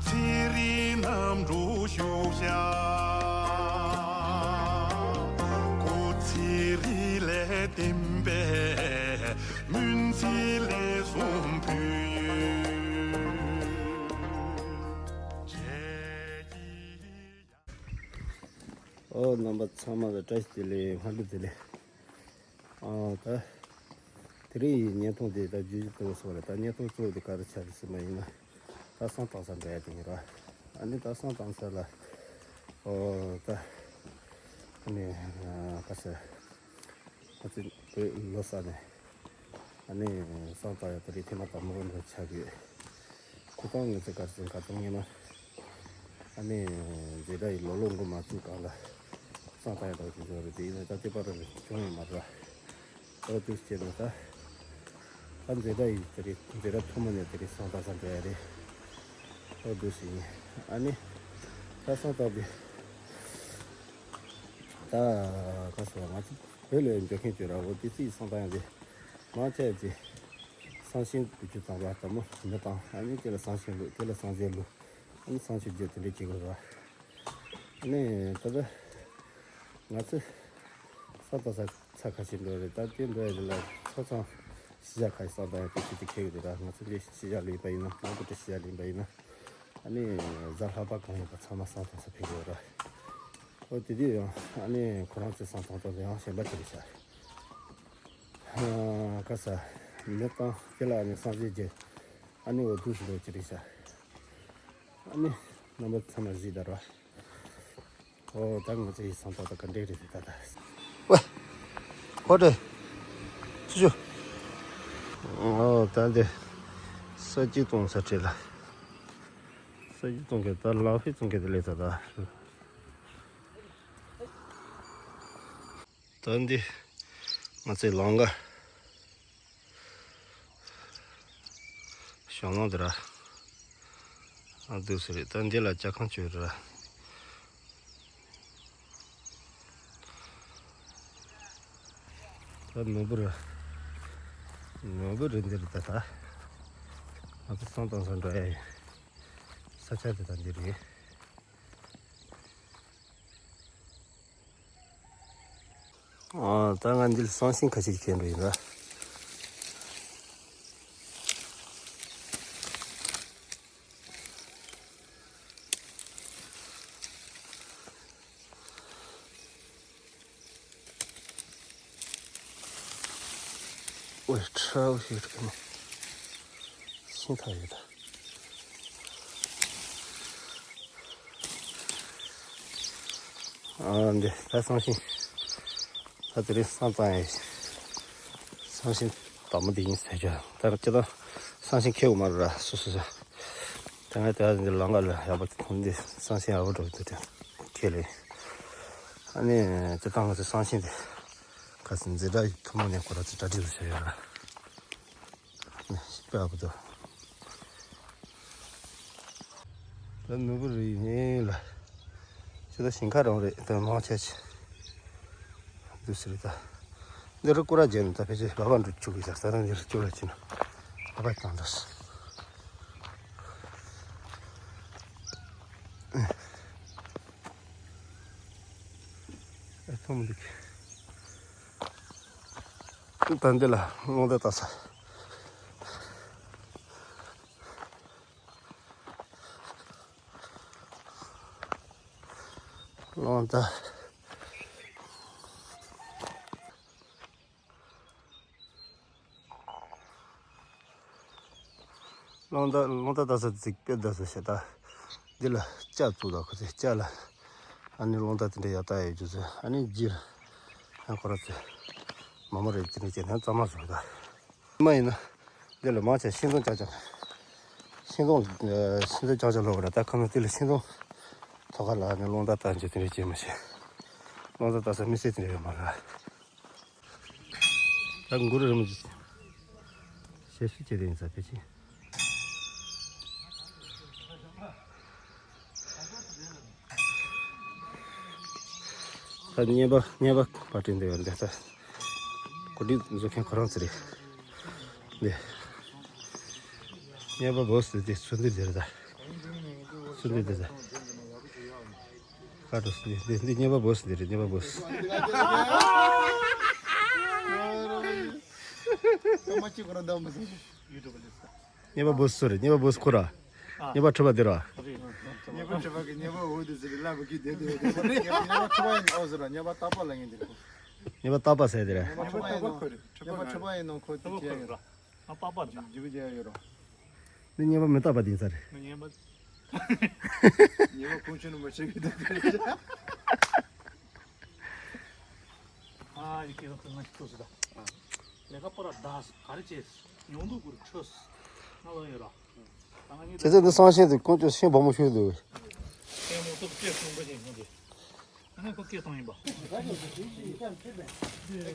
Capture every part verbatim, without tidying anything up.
ཚེ་རིང་རྣམ་གྲོལ་ཤོག་ཤག་སྐུ་ཚེ་རིང་ལས་བརྟན་པའི་སྨོན་ཚིག་ལེགས་གསུང་ཕུལ། ཨོ། རྣམ་པ་ཚང་མ་ལ་བཀྲ་ཤིས་བདེ་ལེགས། སྔ་དྲོ་བདེ་ལེགས། ཨ། ད་དེ་རིང་ཡི་བརྙན་ཐུང་དེ་ད་བརྗོད་གཞི་གཙོ་བོ་སོགས་ལ། ད་བརྙན་ཐུང་གཙོ་བོ་དེ་ག་རེ་ཆགས་རེད་ཟེར་བ་ཡིན་ན། ད་བསང་བཏང་ས་འགྲོ་ཡ་དེ་ཡིན་ར། ཨ་ནི་ད་བསང་བཏང་ས་ལ། ཨོ། ད་ཨ་ནི་ཨ་ག་ཟེར། ང་ཚོ་བོད་ལོ་གསར་ནས་ཨ་ནི་བསང་བཏང་ཡ་དེ་རིང་ཐེངས་མ་དང་པོ་འདྲ་ཆགས་ཡོད། ཁོ་ཚང་ངེད་ཚོ་ག་རེ་ཟེར། ག་ཚང་ངེས་ན། ཨ་ནི་འཛིན་གྲྭ་ཡི་ལོ་ལོ་འགོ་མ་བཙུགས་གོང་ལ་བསང་བཏང་ཡ་འདྲ་བོ་དེ་འདྲ་རེད། དེ་ཡིན་ན་ད་ལྟེ་བ་ར་ནས་བྱུང་ཡོད་མ་རེད། ཨོ་དུས་སྐྱེས་ནས་ད་ད་འཛིན་གྲྭ་ཡི་དེ་རིང་འཛིན་གྲྭ་ཐོག་མ་ནས་དེ་རིང་བསང་བཏང་ས་འགྲོ་ཡ་རེད། ཨོ་དུས་ཡིན། ཨ་ནི་ད་བསང་བཏང་དུས་ད་ག་ཟེར་བ། ང་ཚོ་བོད་ལ་འགྲོ་མཁན་བྱོས་ར། འོ་དེ་ཚོ་ཡི་བསང་བཏང་ཡ་དེ་མང་ཆེ་བ་ཅིག་བསང་ཤིང་བུ་ཆུ་གཙང་པ་དང་མོ་མེ་བཏང་། ཨ་ནི་དེ་ལ་བསང་ཤིང་བླུགས། དེ་ལ་བསང་རྫས་བླུགས། ཨ་ནི་བསང་མཆོད་རྒྱུ་དེ་འདྲ་བྱེད་དགོས་ར། ཨ་ནི་ད་ལྟ་ང་ཚོ་བསང་བཏང་ས་ཚ་ཁ་ཤས་འགྲོ་རེད། ད་དེ་འགྲོ་ཡ་དེ་ལ་ཆ་ཚང་གཞིས་ཆགས་ཁག་གི་བསང་བཏང་ཡ་དེ་ཚོ་དེ་ཁེལ་གི་རེད་ར། ང་ཚོ་འདི་གཞིས་ཆགས་ལ་ཡིན་པ་ཡིན་ན། ནང་དུ་གཞིས་ཆགས་ལ་ཡིན་པ་ཡིན་ན། ཨ་ནི་གཟའ་ལྷག་པ་གང་ཡིན་པ་ཚང་མ་བསང་བཏང་ས་ཕེབས་ཡོད་ར། ཨོ་དེ་དུས་ཡང་ཨ་ནི་ཁོ་རང་ཚོའི་བསང་བཏང་སྟངས་དེ་ཡང་གཞན་པ་ཅིག་རེད་ཤག་ཨ་ག་ས་མེ་བཏང་། དེ་ལ་ཨ་ནི་བསང་རྫས་བརྒྱབ། ཨ་ནི་འོ་དུས་སུ་འགྲོ་ཅི་རེད་ཤག་ཨ་ནི་རྣམ་པ་ཚང་མ་གཟིགས་དང་ར། ཨོ་ད་ང་ཚོ་ཡི་བསང་བཏང་ད་ག་འདྲས་རེད་ད་ད། ཝེ། ཧོ་ཏེ། ཆུ་ཆུ། ཨོ་ད་འདི་ས་གཅིག་གཏོང་ས་ཁྲིད་ལ། ས་གཅིག་གཏོང་གི་ད་ལག་ཕི་གཏོང་གི་ད་ལས་ད་ད། ད་འདི་ང་ཚོའི་ལམ་ཁ། ཞང་ལམ་དེ་ར། ཨ་འདུག་སེ་རེད། ད་འདི་ལ་ཇ་ཁང་བྱོས་ར། ད་ནོར་བུ་ར། ནོར་བུ་རི་འདི་རེད་ད་ད། ང་ཚོ་བསང་བཏང་ས་འགྲོ་ཡ་ཡིན། ས་ཆ་དེ་ད་འདི་རེད། ཨ་ད་ང་འདི་ལ་བསང་ཤིང་ཁ་ཤས་ཤིག་ཁྱེར་འགྲོ་ཡིན་ལ། ཨོའི་ཁྲ་བོ་ཞིག་རེད་ནི། ཤིང་ཐག་ཡོད་ད། ཨ་འདི་ད་བསང་ཤིང་། ད་དེ་རིང་བསང་བཏང་ཡས། བསང་ཤིང་དང་པོ་འདི་ཡིན་ཟེར་རྒྱུ། ད་སྤྱིར་བཏང་བསང་ཤིང་ཁྱེར་ཡོང་མ་རེད་ར་སོ་སོ་སོ། ད་ང་དེ་འདི་ལམ་ཁ་ལ་ཡག་པོ་འདི་བསང་ཤིང་ཡག་པོ་འགྲོ་གི་འདུག་དེ་ཁྱེར་ལེ། ཨ་ནི་སྤྱིར་བཏང་ང་ཚོ་བསང་ཤིང་འདི་ག་ཚོད་འཛིན་གྲྭ་ཐུན་མོང་ནས་ཁོ་ར་ཚོ་གྲ་སྒྲིག་ལ་བྱས་ཡོད་ར། ནི་ཤི་པ་བུ་དོ། ད་ནུ་བུ་རི་ཡིན་ལ། ཅི་ད་ཞིང་ཁ་རང་རེད་ད་མང་ཆེ་ཆེ། འདུག་སེ་རེད་ད། འདི་རུ་སྐོར་ར་རྒྱབ་ནས་ད་ཕལ་ཆེར་བ་བ་འགྲོ་བཅུག་གི་ཟེར། ད་འདི་རུ་བཅུག་ལ་ཕྱིན་ན་བ་བ་བཏང་འདུག་ཨེ་ཐོང་མི་འདུག་ད་འདི་ལ་རླུང་རྟ་བཏགས་ས། རླུང་རྟ། རླུང་རྟ་རླུང་རྟ་བཏགས་ས་རྫིག་པའི་བཏགས་ས་ཞེ་དྲག་འདི་ལ་ལྕགས་བཙུགས་དང་ཁོ་ཚོས་ལྕགས་ལ་ཨ་ནི་རླུང་རྟ་དེ་འདྲ་ཡར་བཏགས་ཡོད་རྒྱུ་ཚོ། ཨ་ནི་རྗེས་ལ་ཁོ་ར་ཚོས་མ་མོ་རེ་དེ་འདྲ་བྱས་ནས་གཙང་མ་བཟོ་གི་ད། མ་ཡིན་ན། འདི་ལ་མང་ཆེ་ཤིང་སྡོང་རྐྱང་རྐྱང་། ཤིང་སྡོང་། ཤིང་སྡོང་རྐྱང་རྐྱང་ལོག་ར། ད་ཁ་ན་དེ་ལ་ཤིང་སྡོང་ཐོག་ཁ་ལ་ནི་རླུང་རྟ་བཏགས་རྒྱུ་དེ་འདྲ་བྱེད་མི་ཤེས། རླུང་རྟ་བཏགས་ས་མི་སེར་དེ་འདྲ་ཡོད་མ་རེད། ད་མགོ་རུ་རི་མོ་ཅིག་ཞེ་སུ་བྱེད་དེ་ཡིན་ས་ཕལ་ཆེར། ད་བརྙན་པ་བརྙན་པ་པར་སྐྲུན་འདི་ཡོད་འདི་ད། གོ་སྒྲིག་བཟོ་མཁན་ཁོ་རང་ཚོ་རེད། འདི། བརྙན་པ་བོ་སི་དེ་ཚོ་འདི་འདིར་ད། སུ་འདི་འདི་ཟེར། ཁ་དྲོ་སུ་འདི་འདི་འདི་གཉེར་པ་བོ་སུ་འདི་རེད། གཉེར་པ་བོ་སུ། གཉེར་པ་བོ་སུ་རེད། གཉེར་པ་བོ་སུ་ཁོ་ར། གཉེར་པ་ཁྲི་པ་འདི་ར། ཉེ་བ་ཁྲི་པ་གི་ཉེ་བ་འོ་དེ་ཟེར་ལ་བུ་གི་དེ་དེ་ཉེ་བ་ཁྲི་པ་ཡིན་ཨོ་ཟེར་ཉེ་བ་རྟག་པ་ལ་ངན་དེ་རེད། ཉེ་བ་རྟག་པ་ཟེར་དེ་རེད། ཉེ་བ་ཁྲི་པ་ཡིན་ནོ་ཉེ་བ་ཁྲི་པ་ཡིན་ནོ་ཁོ་དེ་ཁྱེད་ཡོད་ར། ང་པགས་པ་རེད་ད། ཇི་བུ་ཇི་ཡོད་ར། འདི་ཉེ་བ་མི་རྟག་པ་དེ་ཡིན་ས་རེད། ཉེ་བ། ཉེ་བ་ཁོང་ཆུ་ནུ་མ་ཆེ་གི་དེ་དེ་རེད། ཨ་ཡི་ཀེ་ལོ་ང་ཅི་ཐུག་སི་ད། ལས་ཀ་པོ་ར་ད་ག་རེ་བྱས་ཉོང་དུ་གུར་ཆོས་ང་ལོ་ཡོད་ར། ཁྱེད་ཚོ་འདི་སང་ཤིང་དེ་ཀོང་ཅོ་ཤིང་སྦོམ་མོ་ཤོར་འདུག་ཤིང་མོ་ཏོག་སྐད་གསུང་པ་ཞིག་ཡོང་དེ། ཨ་ནི་ཁོ་སྐད་གཏོང་ཡིན་པ།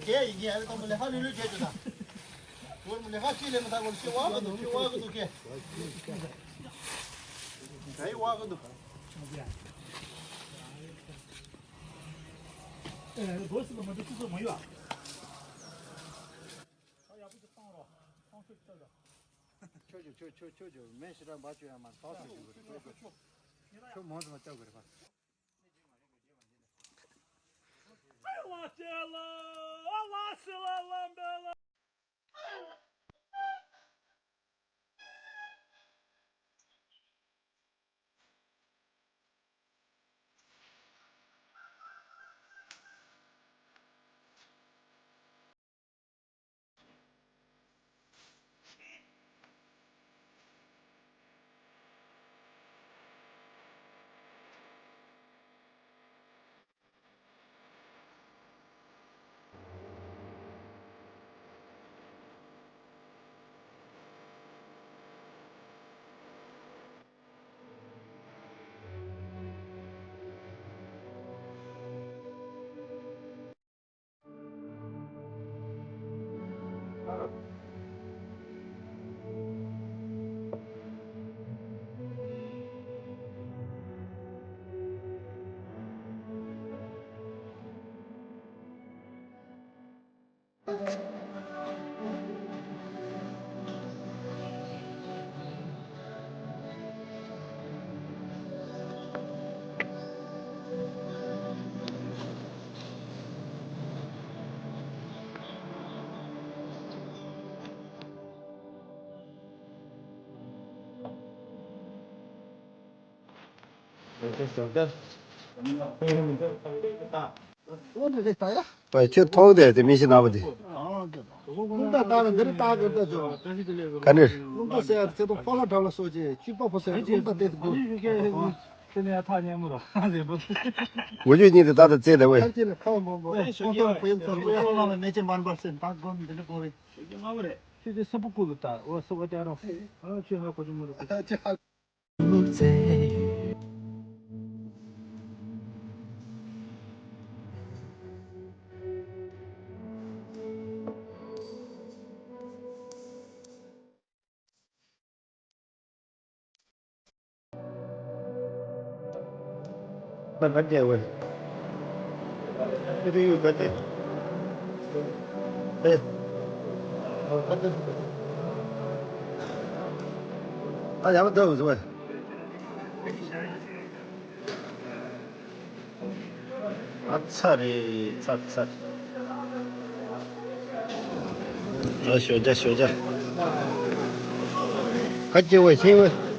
ཁྱེད་ཡིན་གྱི་ཨ་ནི་ཁོ་མོ་ལས་ཧ་ལུས་ལུས་བྱེད་ཅོ་ད། ཁོ་མོ་ལས་ཧ་ཅི་ལས་མི་ཐག་གོ་ཤི་བ་གི་འདུག་ཤི་བ་གི་འདུག་ཁྱེད། ག་ཡི་བ་གི་འདུག་ཨེ་སྒོ་སི་ལ་མ་འདུག་ཅི་ཚོ་མ་ཡོད་ཨ། ཡག་པོ་ཅིག་གཏོང་རོགས། གཏོང་ཤུགས་ཅིག་བཏང་རོགས། ཆོས་ཆོས་ཆོས་ཆོས་ཆོས་ཆོས་མེ་ཤི་ར་འབའ་ཆོས་ཡ་མ་ཐོག་ཆོས་ཆོས་ཆོས་ཆོས་ཆོས་ཆོས་མང་ཙམ་ལྕགས་དགོས་རེད་པ། ཁྱོད་ཐོག་དེ་དེ་མི་ཤི་ན་བ་དེ། རླུང་རྟ་བཏང་ནས་འདིར་བཏང་གི་འདུག་ཅོ། ག་ནས། རླུང་རྟ་ཟེར་ཡ་ཚེ་ཐོག་ཕོ་ལྷ་གྲགས་ལ་སོགས་ཀྱི་གཅིག་པ་ཕོ་ཟེར་རླུང་རྟ་དེ་དགོས། དེ་ནས་ཐག་ཉེ་མོ་ར་ཟེར་བ། འོ་ཆོས་གཉིས་དེ་ད་ལྟ་བཙལ་ད་བས། ཁ་ཆེ་ལ་ཁ་མང་པོ་ཁོང་ཚོ་བུ་ཡིན་ཚོར་བུ་ཡ་ལ་མེ་ལྕེ་མར་འབར་ཟེར་ད་དགོས་འདི་འདྲ་དགོས་རེད། ཁྱེད་ཀྱི་སྲིན་པོ་ཀུ་ལུ་ད་འོ་སོ་བ་ཏེ་རོ། ཨ་ཆོས་ཧ་གོ་ཆུ་མོ་རུ་ཀུ། ཨ་ཡང་དུ་ཟོས། ཨ་ཚ་རེད་ཚ་ཚ། ཨ་ཞོ་ཇ་ཞོ་ཇ། ཁ་སྐྱེ་བ་ཤེས་བ།